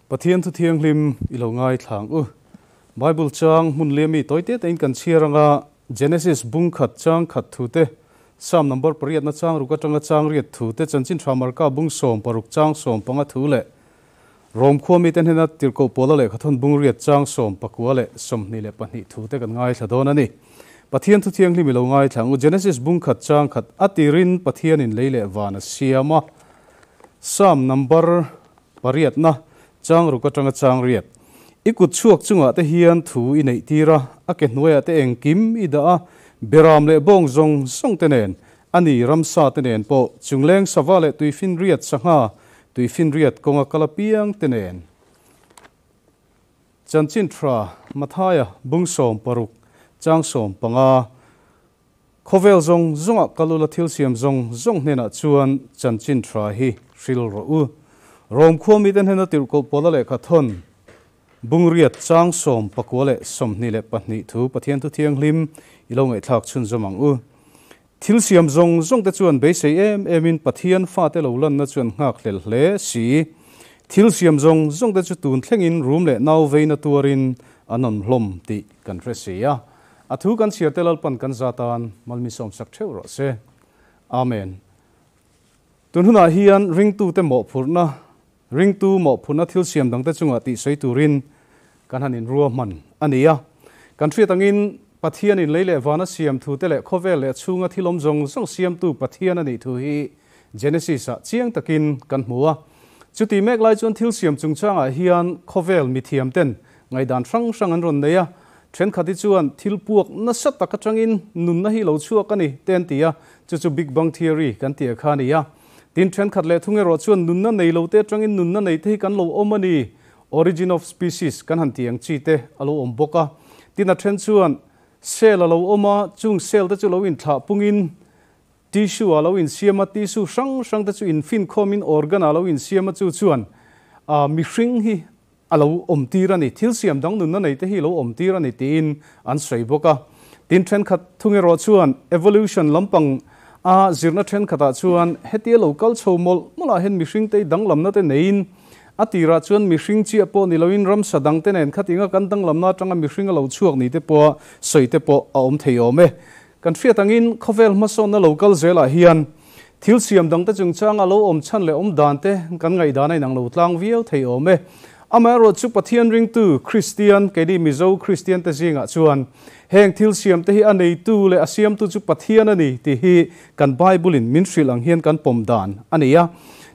Pathian thu thianghlim i lo ngaithla ang u. Bible chang hmun leh mi tawi te tein kan chhiar anga Genesis bung khat chang khat thu te, Psalm number pariatna chang ruk atanga chang riat thu te, Chanchin Tha Marka bung 16 chang 15 thu leh Rom khua mite hnena tirhkoh pawla lehkhathawn bung riat chang 19 leh 22 thu te kan ngaithla dawn a ni. Pathian thu thianghlim i lo ngaithla ang u. Genesis bung khat chang khat a tirin Pathianin lei leh van a siam a. Psalm number pariatna chang ruk atanga chang riat. I kut chhuak chungah te hian thu i neih tir a, a ke hnuaiah te engkim i dah a, beram leh bawng zawng zawng te nen, a ni ramsa te nen pawh, chungleng sava leh tuifinriat sangha, tuifinriat kawnga kal apiang te nen. Chanchin tha Mathaia bung 16 chang 15. Khawvel zawng zawngah kal ula thil siam zawng zawng hnenah chuan chanchin tha hi hril rawh u. Rom khua mite hnena tirhkoh pawla lehkhathawn bung riat chang 19 leh 22 thu Pathian thu thianghlim i lo ngaihthlak chhunzawm ang u. Thil siam zawng zawng te chuan beisei em emin Pathian fate lo lanna chuan nghak hlel hle si. Thil siam zawng zawng te chu tun thlengin rum leh nau veina tuarin an awm hlawm tih kan hre si a. A thu kan chhiar te lalpan kan zatan malmi sawm sak theuh rawh se. Amen. Tun hunah hian ringtu te mawhphurhna, ringtu mawhphurhna thil siam dang te chungah tih sawi turin kan han inrua hman a ni a. Kan hriat angin Pathianin lei leh vana siam thu te leh khawvel leh chhunga thil awm zawng zawng siamtu Pathian a nih thu hi Genesis ah chiang takin kan hmu a. Chuti mek lai chuan thil siam chungchangah hian khawvel mithiam ten ngaidan hrang hrang an rawn nei a. Thenkhat hi chuan thil puak nasa tak atangin nunna hi lo chhuak a ni te an ti a, chu chu Big Bang Theory kan ti a kha a ni a. Tin, thenkhat leh thung erawh chuan nunna nei lo te atangin nunna nei te hi kan lo awm a ni, Origin of Species kan han ti ang chi te a lo awm bawk a. Tin, a then chuan cell a lo awm a, chung cell te chu lo inthlah pungin tissue a lo insiam a, tissue hrang hrang te chu infinkhawmin organ a lo insiam a, chu chuan mihring hi a lo awm tir a ni, thil siam dang nunna nei te hi lo awm tir a ni tiin an sawi bawk a. Tin, thenkhat thung erawh chuan evolution lampang a zirna thenkhatah chuan hetia lo kal chho mawlh mawlhah hian mihring te danglamna te neiin a tirah chuan mihring chiah pawh ni loin ramsa dang te nen khatinga kan danglamna atanga mihring a lo chhuak ni te pawha sawi te pawh a awm thei awm e. Kan hriat angin khawvel hmasawnna lo kal zelah hian thil siam dang te chungchanga lo awm chhan leh awm dan te kan ngaihdan a inang lo tlang viau thei awm e. Amaherawh chu Pathian ringtu Kristian, keini Mizo Kristian te zingah chuan heng thil siam te hi a neitu leh a siamtu chu Pathian a ni tih hi kan Bible in min hrilh ang hian kan pawm dan a ni a.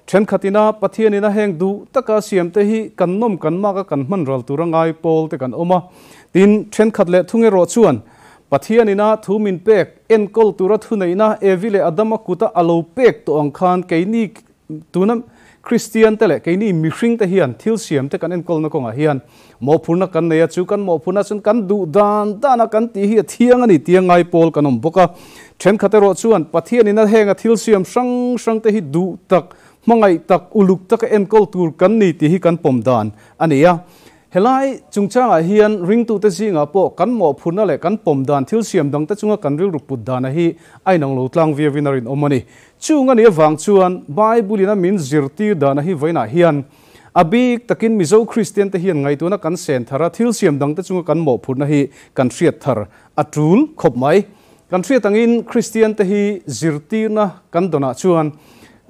Thenkhatina Pathianin a heng duh taka siam te hi kan nawm kan mak a kan hman ral tura ngai pawl te kan awm a. Tin, thenkhat leh thung erawh chuan Pathianina thu min pek enkawl tura thuneihna Evi leh Adama kuta a lo pek tawh ang khan keini tuna Kristian te leh keini mihring te hian thil siam te kan enkawlna kawngah hian mawhphurhna kan nei a, chu kan mawhphurhna chuan kan duh dan dana kan tih hi a thiang a ni tia ngai pawl kan awm bawk a. Thenkhat erawh chuan Pathianina henga thil siam hrang hrang te hi duh tak, hmangaih tak, uluk taka enkawl tur kan ni tih hi kan pawm dan a ni a. Helai chungchangah hian ringtute zingah pawh kan mawhphurhna leh kan pawm dan thil siam dangte chunga kan rilru put dana hi a inang lo tlang viauin a rinawm a ni. Chung a nih avang chuan Bible-in a min zirtir dana hi vawiinah hian a bik takin Mizo Kristiante hian ngaihtuahna kan sen thar a, thil siam dangte chunga kan mawhphurhna hi kan hriat thar a tul khawp mai. Kan hriat angin Kristiante hi zirtirna kan dawnah chuan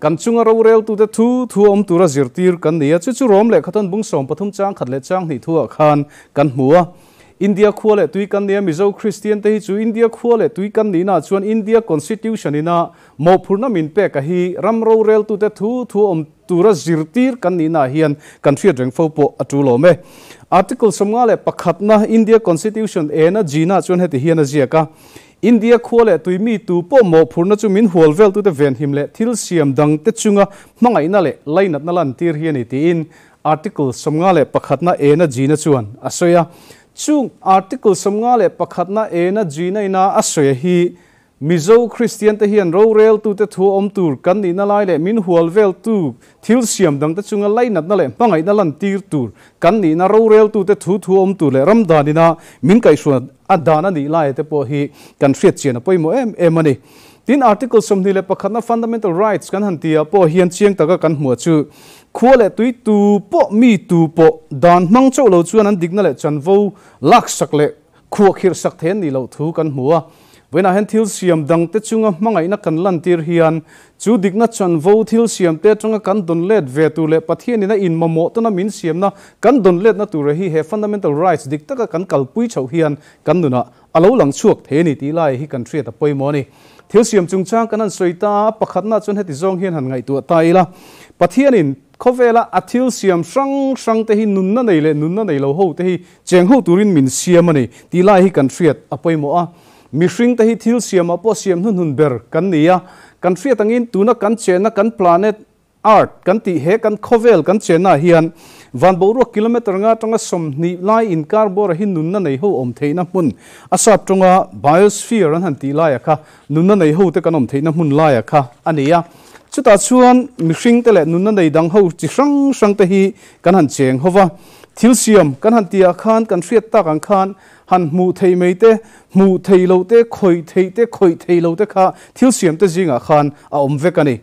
kan chunga roreltute thu thu awm tura zirtir kan ni a, chu chu Rom lehkhathawn bung 13 chang khat leh chang hnih thuah khan kan hmu a. India khua leh tui kan ni a, Mizo Kristian te hi chu India khua leh tui kan nihna chuan India Constitution ina mawhphurhna min pek a hi ram roreltute thu thu awm tura zirtir kan nihna hian kan hriat reng fo pawh a tul awm e. Article 51na India Constitution ena Gina chuan heti hian a ziak a, India khua leh tui mi tu pawh mawhphurhna chu min hual vel tute ven him leh thil siam dang te chunga hmangaihna leh lainatna lan tir hi a ni tiin Article 51na ena Gina chuan a sawi a. Chung Article 51na ena Gina ina a sawi hi Mizo Kristian te hian rorel tu te thu awm tur kan nihna lai leh min hual vel tu thil siam dang te chunga lainatna leh hmangaihna lan tir tur kan nihna rorel tu te thu thu awm tur leh ram danina min kaihhruan a dan a nih lai te pawh hi kan hriat chian a pawimawh em em a ni. Tin Article 21 na Fundamental Rights kan han tia pawh hian chiang taka kan hmuh chu khua leh tui tu pawh mi tu pawh dan hmang chauh lo chuan an dikna leh chanvo lak sak leh khuah khirh sak thei an nih loh thu kan hmu a. Vawiinah hian thil siam dangte chunga hmangaihna kan lantir hian chu dikna chanvo thil siamte atanga kan dawn let ve tur leh Pathianin a inmamawh tawna min siamna kan dawn letna tura hi he Fundamental Rights dik taka kan kalpui chhoh hian kan nunah a lo lang chhuak thei a ni tih lai hi kan hriat a pawimawh a ni. Thil siam chungchang kan han sawi ta a, pakhatna chuan heti zawng hian han ngaihtuah ta ila, Pathianin khawvela a thil siam hrang hrang te hi nunna nei leh nunna nei lo ho te hi cheng ho turin min siam a ni tih lai hi kan hriat a pawimawh a. Mihring te hi thil siamah pawh siam hnuhnun ber kan ni a, kan hriat angin tuna kan chenna kan planet Earth kan tih he kan khawvel kan chennaah hian van boruak kilometre nga atanga 20 lai inkar bawra hi nunna nei ho awm theihna hmun a sap tawnga biosphere an han tih laia kha nunna nei ho te kan awm theihna hmun laia kha a ni a. Chutah chuan mihring te leh nunna nei dang ho chi hrang hrang te hi kan han cheng ho va. Thil siam kan han tihah khan kan hriat tak ang khan han hmuh theih mai te, hmuh theih loh te, khawih theih te, khawih theih loh te kha thil siam te zingah khan a awm vek a ni.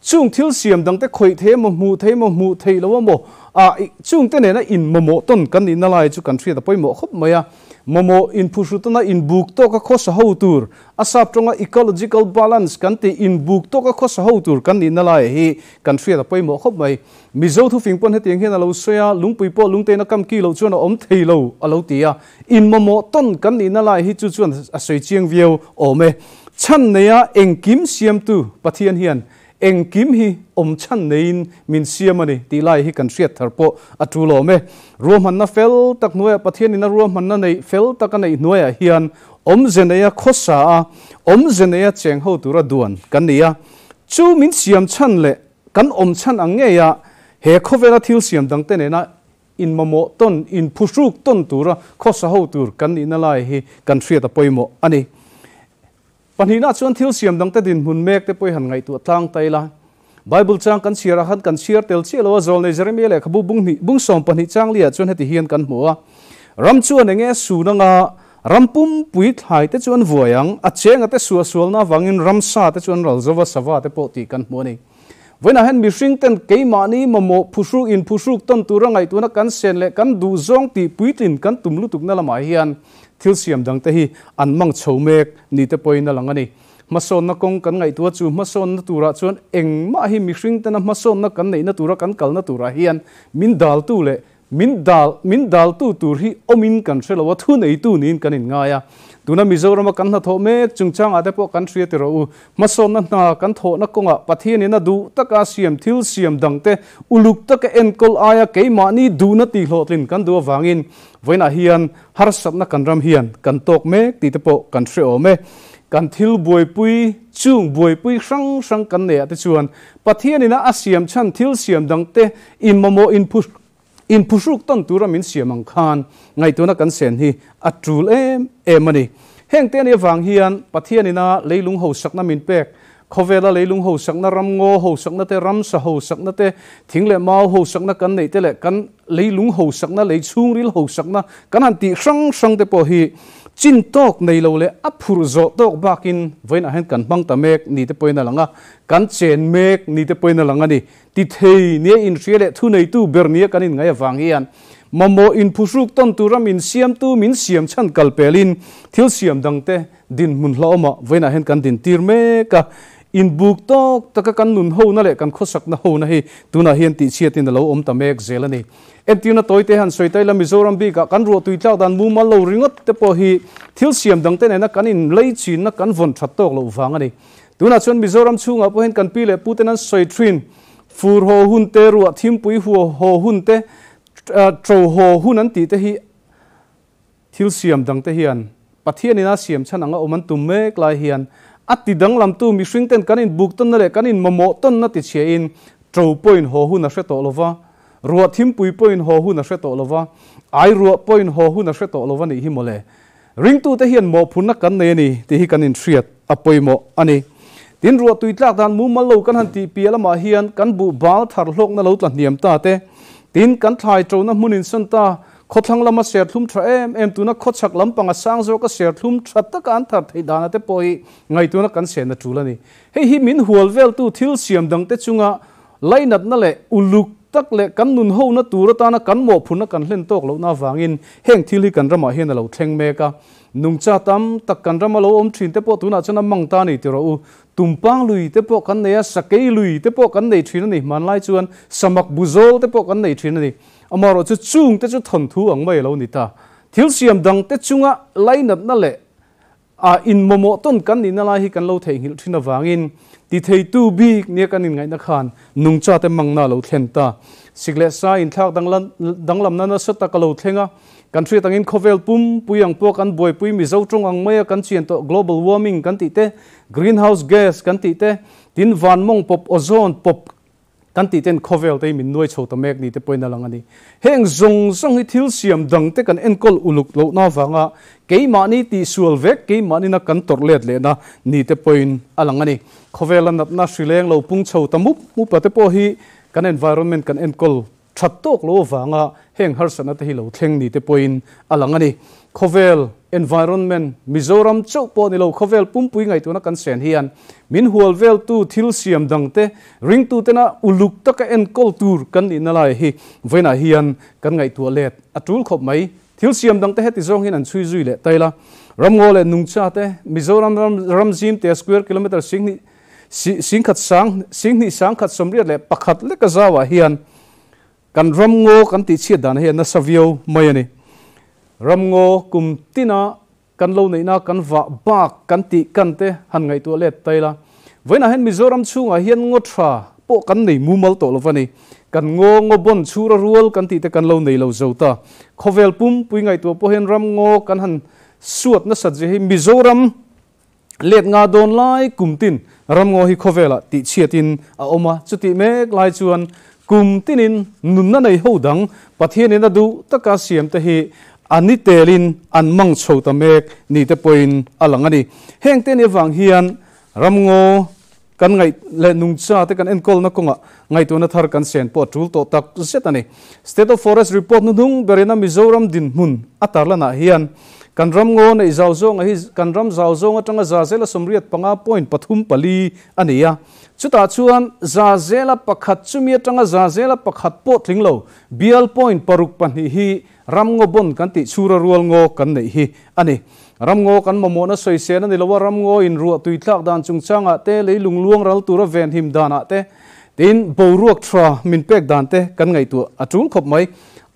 Chung thil siam dangte khawih thei emaw, hmuh thei emaw, hmuh theih lo emaw, ah chung te nena in mamawh tawn kan nihna lai chu kan hriat a pawimawh khawp mai a. Mamawh inphuhru tawna inbuk tawka khawsa ho tur, a sap tawnga ecological balance kan tih inbuk tawka khawsa ho tur kan nihna lai hi kan hriat a pawimawh khawp mai. Mizo thufing pawn hetiang hian a lo sawi a, lungpui pawh lungtein a kam ki loh chuan a awm thei lo a lo ti a. In mamawh tawn kan nihna lai hi chu chuan a sawi chiang viau awm e. Chhan neia engkim siamtu Pathian hian engkim hi awm chhan neiin min siam a ni tih lai hi kan hriat thar pawh a tul awm e. Ruahmanna fel tak hnuaiah Pathianin a ruahmanna neih fel tak a neih hnuaiah hian awmze neia khawsa a, awmze neia cheng ho tura duan kan ni a. Chu min siam chhan leh kan awm chhan ang ngeia he khawvela thil siam dangte nena inmamawh tawn, inphuhruk tawn tura khawsa ho tur kan nihna lai hi kan hriat a pawimawh a ni. Pahnihna chuan thil siam dangte dinhmun mek te pawh i han ngaihtuah tlang ta ila. Bible chang kan chhiarah khan kan chhiar tel chiah lo a, Zawlnei Jeremia lehkhabu bung hnih, bung 12 chang liah chuan heti hian kan hmu a, Ram chuan enge sun anga ram pumpui thlai te chu an vuai ang, a chenga te suahsualna avangin ramsa te chu an ral zova sava te pawh tih kan hmu a ni. Vawiinah hian mihring ten keimahni mamawh phuhruk in phuhruk tawn tura ngaihtuahna kan sen leh kan duh zawng tih puitlin kan tum lutukna lamah hian thil siam dangte hi an mang chho mek ni te pawhin a lang a ni. Hmasawnna kawng kan ngaihtuah chu hmasawnna turah chuan engmah hi mihring tena hmasawnna kan neihna tura kan kalna turah hian min daltu leh Min dal, min daltu tur hi awmin kan hre lo a, thuneitu niin kan inngai a. Tuna Mizorama kan hnathawh mek chungchangah te pawh kan hria ti rawh u. Hmasawnna hna kan thawhna kawngah Pathianin a duh taka siam thil siam dangte uluk taka enkawl aia keimahni duhna tihhlawhtlin kan duh avangin vawiinah hian harsatna kan ram hian kan tawk mek tih te pawh kan hre awm e. Kan thil buaipui chung buaipui hrang hrang kan neihah te chuan Pathianin a siam chhan thil siam dangte inmamawh inphu inphuhruk tawn tura min siam ang khan ngaihtuahna kan sen hi a tul em em a ni. Heng te anih avang hian Pathianin a leilung hosakna min pek, khawvela leilung hosakna, ramngaw hosakna te, ramsa hosakna te, thing leh mau hosakna kan neih te leh kan leilung hosakna, lei chhungril hosakna kan han tih hrang hrang te pawh hi chin tawk nei lo leh a phurh zawh tawk bakin vawiinah hian kan hmang ta mek ni te pawhin a lang a, kan chen mek ni te pawhin a lang a ni. Ti thei nia inhria leh thuneitu ber nia kan inngaih avang hian mamawh inphuhruk tawn tura min siamtu min siam chhan kal pelin thil siam dangte dinhmun hlauhawmah vawiinah hian kan dintir mek a. Inbuk tawk taka kan nun hona leh kan khawsakna hona hi tunah hian tihchhiatin a lo awm ta mek zel a ni. Entirna tawite han sawi ta ila Mizoram bikah kan ruahtui tlak dan mumal lo ringawt te pawh hi thil siam dangte nena kan inlei chinna kan vawn that tawk loh vang a ni. Tunah chuan Mizoram chhungah pawh hian kan pi leh puten an sawi thin, fur haw hun te, ruah thimpui huo haw hun te, ṭo haw hun an tih te hi thil siam dang te hian Pathianin a siam chhan anga awm an tum mek lai hian a ti danglamtu mihring ten kan inbuk tawnna leh kan inmamawh tawnna ti chhiahin ṭo pawhin haw hun a hre tawh lova, ruah thimpui pawhin haw hun a hre tawh lova, ai ruah pawhin haw hun a hre tawh lova nih hi mawle. Ringtute hian mawhphurhna kan nei a ni tih hi kan inhriat a pawimawh a ni. Tin, ruah tui tlak dan mumal lo kan han tih piah lamah hian kan buh bal thar hlawkna lo tla hniam ta te, tin, kan thlai ṭona hmun insawn ta, Khawthlang lama serthlum tha em em tuna khawchhak lampanga sang zawka serthlum tha taka an thar theih dana te pawh hi ngaituna kan sehna tul a ni. Hei hi min hual veltu thil siam dangte chunga lainatna leh uluk tak leh kan nun hona tur atana kan mawhphurhna kan hlen tawk lohna avangin heng thil hi kan ramah hian a lo thleng mek a. Nungcha tam tak kan rama lo awm thin te pawh tunah chuan a mang ta a ni ti rawh u. Tumpang lui te pawh kan nei a, sakei lui te pawh kan nei thin a ni. Hmanlai chuan samak buzawl te pawh kan nei thin a ni. Amaherawhchu chung te chu thawnthu ang mai a lo ni ta. Thil siam dang te chunga lainatna leh a inmawmawh tawn kan nihna lai hi kan lo theihnghilh thin avangin titheitu bik nia kan inngaihna khan nungcha te mangna a lo thlen ta. Sik leh sa inthlak danglamna nasa tak a lo thleng a, kan hriat angin khawvel pumpui ang pawh kan buaipui Mizo tawng ang maia kan chian tawh global warming kan tih te, greenhouse gas kan tih te, tin van mawng pawp ozone pawp Kan tih ten khawvel te hi min nuai chho ta mek ni te pawhin a lang a ni. Heng zawng zawng hi thil siam dang te kan enkawl uluk lohna avanga keimahni tihsual vek keimahni na kan tawrh let lehna ni te pawhin a lang a ni. Khawvela natna hrileng lo pung chho ta mup mup a te pawh hi kan environment kan enkawl that tawk lo avanga heng harsatna te hi lo thleng ni te pawhin a lang a ni. Khawvel, environment, Mizoram chauh pawh ni lo khawvel pumpui ngaihtuahna kan sen hian min hual veltu thil siam dang te ringtutena uluk taka enkawl tur kan nihna lai hi vawiinah hian kan ngaihtuah let a tul khawp mai. Thil siam dang te heti zawng hian an chhui zui leh tail a. Ramngaw leh nungcha te Mizoram ram zim te square kilometre singhnih Singkhat sang, Singhnih sangkhat 81 leka zauah hian kan ramngaw kan tihchhiat dan hi a nasa viau mai a ni. Ramngaw kum tina kan lo neihna kan vah bak kan tih kan te han ngaihtuah let ta ila. Vawiinah hian Mizoram chhungah hian ngaw tha pawh kan nei mumal tawh lo va ni. Kan ngaw ngaw bawn chhura rual kan tih te kan lo nei lo zo ta. Khawvel pumpui ngaihtuah pawh hian ramngaw kan han suat nasat zia hi Mizoram Let nga dawn lai kum tin ramngaw hi khawvelah tihchhiatin a awm a, chutih mek lai chuan kum tinin nunna nei ho dang Pathianin a duh taka siamte hi a ni telin an mang chho ta mek ni te pawhin a lang a ni. Heng te ni avang hian ramngaw kan ngaih leh nungcha te kan enkawlna kawngah ngaihtuahna thar kan sen pawh a tul tawh tak zet a ni. State of Forest Report hnuhnung berina Mizoram dinhmun a tarlanah hian kan ram ngaw neih zau zawnga hi kan ram zau zawng atanga za zela 85.34 a ni a. Chutah chuan za zela pakhat chumi atanga za zela pakhat pawh tling lo bial point paruk pahnih hi Ramngaw bon kan tih chhura rual ngaw kan neih hi a ni. Ramngaw kan mamawhna sawisel a ni lo a, ramngaw in ruah tui tlak dan chungchangah te, leilung luang ral tura ven him danah te, tin boruak tha min pek dan te kan ngaihtuah a tul khawp mai.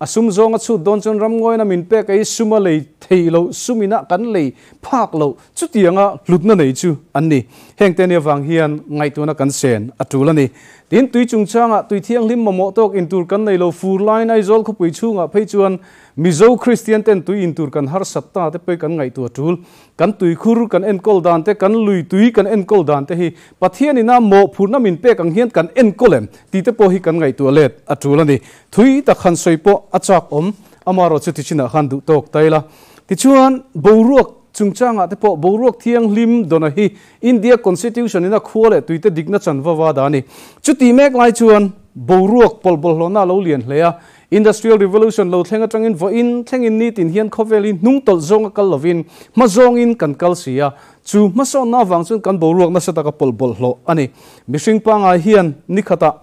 A sum zawnga chhut dawn chuan ramngawina min pek ei suma lei thei loh, sumina kan lei phak loh chutianga hlutna nei chu an ni. Hengte nia vang hian ngaihtuahna kan sen a tul a ni. Tin, tui chungchangah tui thianghlim mamawh tawk intur kan nei lo fur laiin Aizawl khawpui chhungah phei chuan Mizo Kristian ten tui intur kan harsat ta te pawh kan ngaihtuah tul. Kan tuikhur kan enkawl dan te, kan lui tui kan enkawl dan te hi Pathian ina mawhphurhna min pek ang hian kan enkawl em tih te pawh hi kan ngaihtuah let a tul a ni. Thui tak han sawi pawh a chak awm, amaherawh chu tichinah khan duh tawk ta ila. Tichuan, boruak chungchangah te pawh boruak thianghlim dawna hi India Constitution in a khua leh tuite dikna chanva va dah a ni. Chuti mek lai chuan boruak pawlh bawlhhlawhna a lo lian hle a, Industrial Revolution lo thleng atangin vawiin thlengin nitin hian khawvel hi hnungtawlh zawnga kal lovin hma zawngin kan kal si a, chu hmasawnna avang chuan kan boruak nasa taka pawlh bawlhhlawh a ni. Mihring pangngai hian nikhatah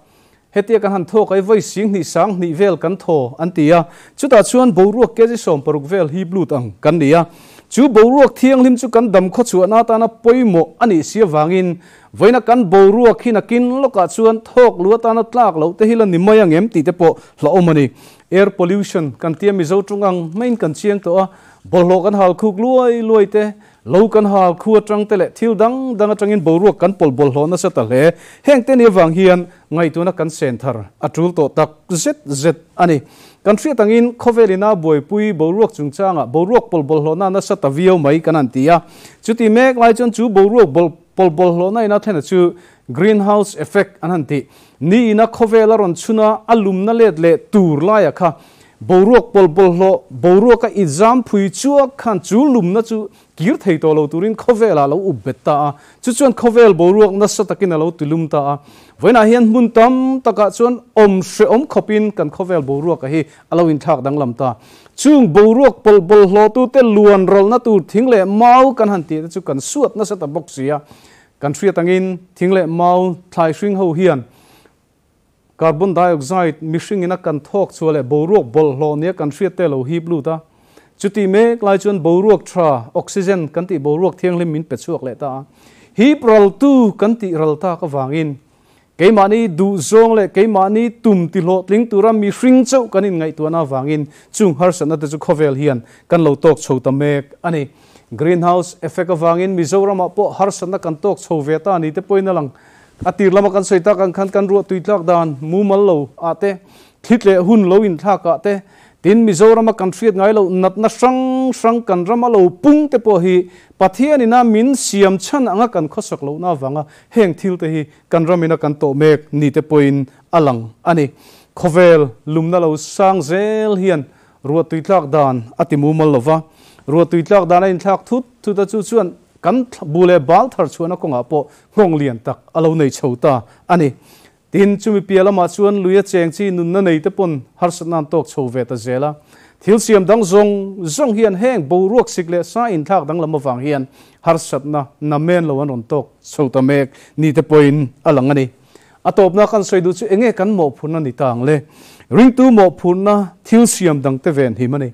hetia kan han thawk ai vawi singhnih sanghnih vel kan thaw an ti a, chutah chuan boruak kg 60 vel hi blut ang kan ni a. Chu boruak thianghlim chu kan dam khawchhuahna atana pawimawh a nih si avangin vawiina kan boruak hi nakin lawkah chuan thawk lu atana tlak loh te hi la ni mai ang em tih te pawh hlauhawm a ni. Air pollution kan tia Mizo tung ang maiin kan chiang tawh a, bawlhhlawh kan hal khuk luai luai te, Lo kan hal khu atang te leh thil dang dang atangin boruak kan pawlh bawlhhlawh nasa ta hle. Heng te ni avang hian ngaihtuahna kan sen thar a tul tawh tak zet zet a ni. Kan hriat angin khawvel ina buaipui boruak chungchangah boruak pawlh bawlhhlawhna nasa ta viau mai kan han ti a. Chuti mek lai chuan chu boruak pawlh bawlhhlawhna ina thlen a chu greenhouse effect an han ti. Ni ina khawvel a rawn chhun a, a lumna let leh tur laia kha boruak pawlh bawlhhlawh, boruaka i zam phui chuak khan chu lumna chu Kir thei tawh lo turin khawvelah a lo up bet ta a, chu chuan khawvel boruak nasa takin a lo tilum ta a. Vawiinah hian hmun tam takah chuan awm hrehawm khawpin kan khawvel boruaka hi a lo inthlak danglam ta. Chung boruak pawlh bawlhhlawhtute luan ralna tur thing leh mau kan han tih te chu kan suat nasa ta bawk si a. Kan hriat angin thing leh mau thlai hring ho hian Carbon dioxide mihringin a kan thawk chhuah leh boruak bawlhhlawh nia kan hriat te lo hip lut a. Chutih mek lai chuan boruak tha, oxygen, kan tih boruak thianghlim min pe chhuak leh ta a. Hip raltu kan tih ral tak avangin keimahni duhzawng leh keimahni tum tihlawhtling tura mihring chauh kan inngaihtuahna avangin chung harsatna te chu khawvel hian kan lo tawk chho ta mek a ni. Greenhouse effect avangin Mizoramah pawh harsatna kan tawk chho ve ta ni te pawhin a lang. A tir lama kan sawi tak ang khan kan ruah tui tlak dan mumal lo ah te, thli tleh hun lo inthlak ah te, tin Mizorama kan hriat ngai loh natna hrang hrang kan rama lo pung te pawh hi Pathian ina min siam chhan anga kan khawsak lohna avanga heng thil te hi kan ram ina kan tawh mek ni te pawhin a lang a ni. Khawvel lumna lo sang zel hian ruah tui tlak dan a ti mumal lo va, ruah tui tlak dan a inthlak thut thut a chu chuan kan bu leh bal thar chhuahna kawngah pawh nghawng lian tak a lo nei chho ta a ni. Tin, chumi piah lamah chuan lui a cheng chi nunna nei te pawn harsatna an tawk chho ve ta zel a. Thil siam dang zawng zawng hian heng boruak sik leh sa inthlak danglam avang hian harsatna namen lo an rawn tawk chho ta mek ni te pawhin a lang a ni. A tawpna kan sawi duh chu enge kan mawhphurhna ni ta ang le? Ringtu mawhphurhna thil siam dang te ven him a ni.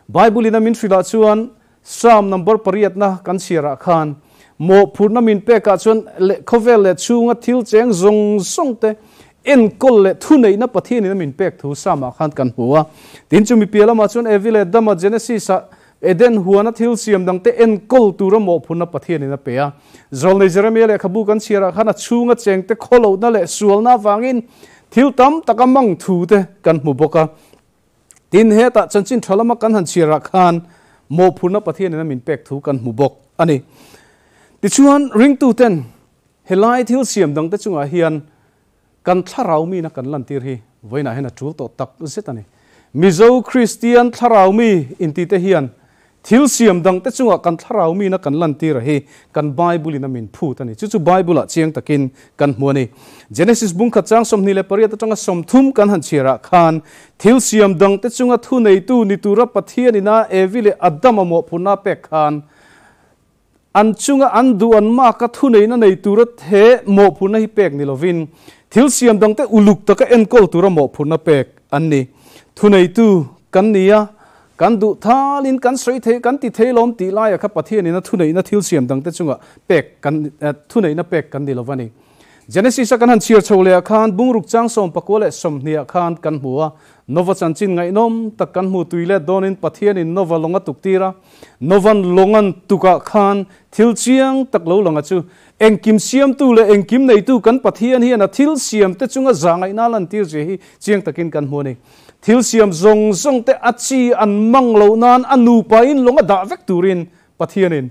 Bible in a min hrilh ah chuan Psalm number pariatna kan chhiarah khan mawhphurhna min pekah chuan leh khawvel leh chhunga thil cheng zawng zawng te enkawl leh thuneihna Pathianin a min pek thu Psalm-ah khan kan hmu a. Tin, chumi piah lamah chuan Evi leh Adama Genesis-ah Eden huana thil siam dangte enkawl tura mawhphurhna Pathianin a pe a. Zawlnei Jeremia lehkhabu kan chhiarah khan a chhunga chengte khawlohna leh sualna avangin thil tam tak a mang thu te kan hmu bawk a. Tin, hetah chanchin tha lama kan han chhiarah khan mawhphurhna Pathianin a min pek thu kan hmu bawk a ni. Tichuan, ringtuten helai thil siam dangte chungah hian kan thlarau mina kan lantir hi vawiinah hian a tul tawh tak zet a ni. Mizo Kristian thlarau mi intite hian Thil siam dangte chungah kan thlarau mina kan lantir a hi kan Bible-in a min phut a ni. Chu chu Bible-ah chiang takin kan hmu a ni. Genesis bungkhat chang 28 atanga 30 kan han chhiarah khan thil siam dangte chunga thuneitu ni tura Pathianina Evi leh Adama mawhphurhna pek khan an chunga an duh an maka thuneihna nei tura he mawhphurhna hi pek ni lovin thil siam dangte uluk taka enkawl tura mawhphurhna pek an ni. Thuneitu kan ni a, Kan duh thalin kan sawi thei, kan ti thei lawm tih laia kha Pathianin a thuneihna thil siam dangte chungah pek kan, thuneihna pek kan ni lo va ni. Genesis-a kan han chhiar chho lehah khan bungruk chang 29 leh 20-ah khan kan hmu a, Nova chanchin ngaihnawm tak kan hmu tui let dawnin Pathianin Nova lawng a tuk tir a, Nova'n lawng an tukah khan thil chiang tak lo langa chu engkim siamtu leh engkim neitu kan Pathian hian a thil siamte chunga zahngaihna lantir zia hi chiang takin kan hmu a ni. Thil siam zawng zawng te a chi an mang loh nan a nupain lawng a dah vek turin Pathianin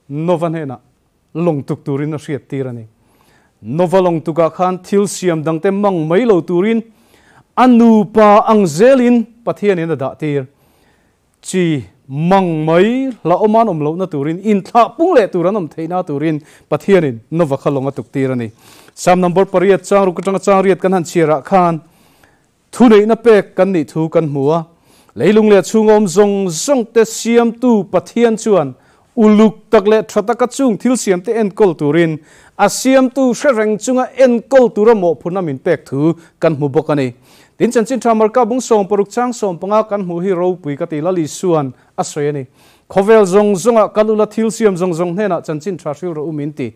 Nova hnenah lawng tuk turin a hriat tir a ni. Nova lawng tukah khan thil siam dangte mang mai lo turin a nupa ang zelin Pathianin a dah tir. Chi mang mai hlauhawm an awm lohna turin, inthlah pung leh tur an awm theihna turin Pathianin Nova kha lawng a tuk tir a ni. Psalm number pariat chang ruk atanga chang riat kan han chhiarah khan thuneihna pek kan nih thu kan hmu a. Leilung leh chhung awm zawng zawng te siamtu Pathian chuan uluk tak leh tha taka chung thil siamte enkawl turin a siamtu hre reng chunga enkawl tura mawhphurhna min pek thu kan hmu bawk a ni. Tin, chanchin tha Marka bung 60 chang 15 kan hmuh hi ropui ka ti Lal Isua'n a sawi a ni. Khawvel zawng zawngah kal ula thil siam zawng zawng hnenah chanchin tha hril rawh u min ti.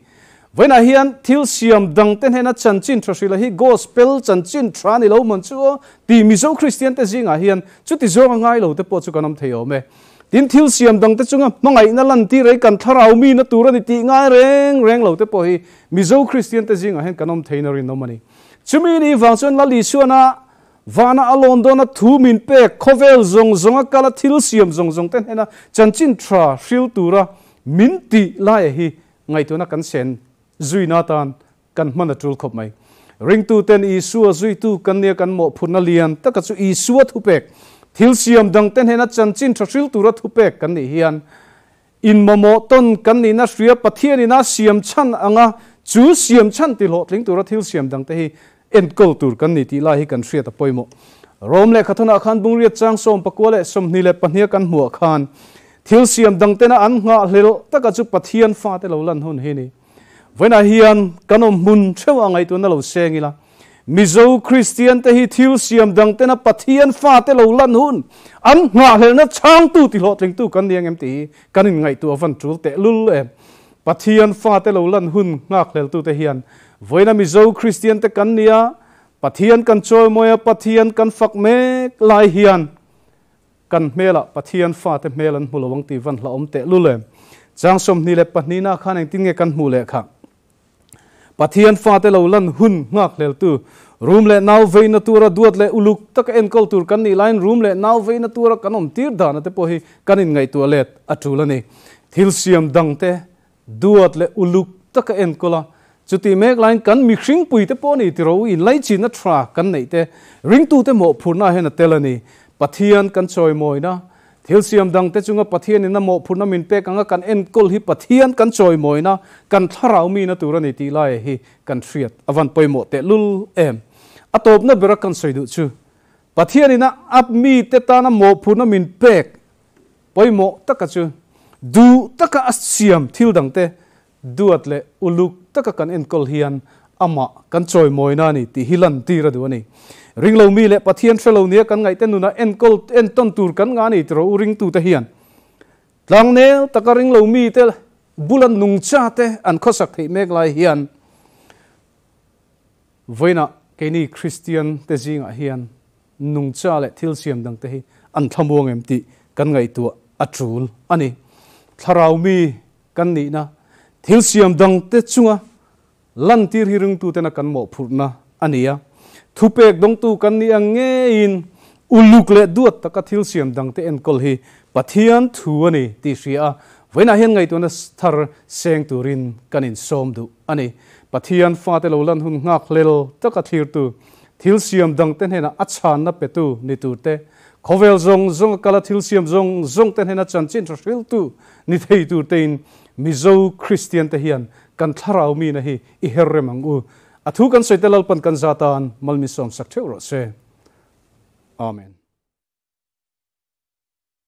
Vawiinah hian thil siam dangte hnena chanchin tha hrila hi Gospel chanchin tha ni lo mawn chu aw ti Mizo Kristian te zingah hian chuti zawnga ngai lo te pawh chu kan awm thei awm e. Tin, thil siam dangte chunga hmangaihna lantir ei kan thlarau mina tur a ni tih ngai reng reng lo te pawh hi Mizo Kristian te zingah hian kan awm theiin a rinawm a ni. Chumi ni vang chuan Lal Isuana vana a lawn dawna thu min pek khawvel zawng zawnga kala thil siam zawng zawng te hnena chanchin tha hril tura min tih laia hi ngaihtuahna kan sen zuina atan kan hman a tul khawp mai. Ringtuten Isua zuitu kan nia kan mawhphurhna lian taka chu Isua thupek thil siam dangte hnena chanchin tha hril tura thupek kan nih hian. Inmamawh tawn kan nihna hria Pathianin a siam chhan anga chu siam chhan ti hlawhtling tura thil siam dangte hi enkawl tur kan ni tih lai hi kan hriat a pawimawh. Rom lehkhathawnah khan Bungriat chang 19 leh 22 kan hmuh ah khan thil siam dangtena an nghahhlelh taka chu Pathian fate lo lan hun hi ni. Vawiinah hian kan awm hmun theuh a ngaihtuahna lo seng ila, Mizo Kristian te hi thil siam dang tena Pathian fate lo lan hun an nghahhlelhna chhangtu ti hlawhtlingtu kan ni ang em tih hi kan inngaihtuah van tul teh lul em. Pathian fate lo lan hun nghakhleltu te hian vawiina Mizo Kristian te kan nia, Pathian kan chawimawi a, Pathian kan fak mek lai hian kan hmelah Pathian fate hmel an hmu lo ang tih van hlauhawm teh lul em. Chang 22 na khan engtin nge kan hmuh leh kha? Pathian fate lo lan hun nghakhleltu, rum leh nau veina tura duat leh uluk taka enkawl tur kan nih laiin rum leh nau veina tura kan awm tir dana te pawh hi kan inngaihtuah let a tul a ni. Thil siam dangte duat leh uluk taka enkawl a, chutih mek laiin kan mihringpui te pawh ni tiro inlaichinna tha kan neih te ringtute mawhphurhna hian a tel a ni. Pathian kan chawimawina Thil siam dangte chunga Pathianin a mawhphurhna min pek anga kan enkawl hi Pathian kan chawimawina, kan thlarau mina tur a ni tih laia hi kan hriat a van pawimawh tehlul em. A tawpna bera kan sawi duh chu Pathianin a a mite tana mawhphurhna min pek pawimawh taka chu duh taka a siam thil dangte Duat leh uluk taka kan enkawl hian amah kan chawimawina a ni tih hi lantir a duh a ni. Ringlo mi leh Pathian hrelo nia kan ngaihte nunah enkawl entawn tur kan ngah a ni tiraw u ringtute hian. Tlangnel taka ringlo mite bula nungchate an khawsak theih mek lai hian vawiinah keini Kristian te zingah hian nungcha leh thil siam dangte hi an thlamuang em tih kan ngaihtuah a tul a ni. Thlarau mi Kan nihna thil siam dangte chunga lantir hi ringtutena kan mawhphurhna a ni a. Thupek dawngtu kan nih ang ngeiin uluk leh duat taka thil siam dangte enkawl hi Pathian thu a ni tih hria a, vawiinah hian ngaihtuahna thar seng turin kan insawm duh a ni. Pathian fate lo lan hun nghakhlel taka thlirtu, thil siam dangte hnenah a chhanna petu ni turte, khawvel zawng zawnga kala thil siam zawng zawngte hnena chanchin tha hriltu Ni thei tur tein Mizo Kristian te hian kan thlarau mina hi i her rem ang u. A thu kan sawi te Lalpan kan zatan malmi sawmsak theuh rawh se. Amen.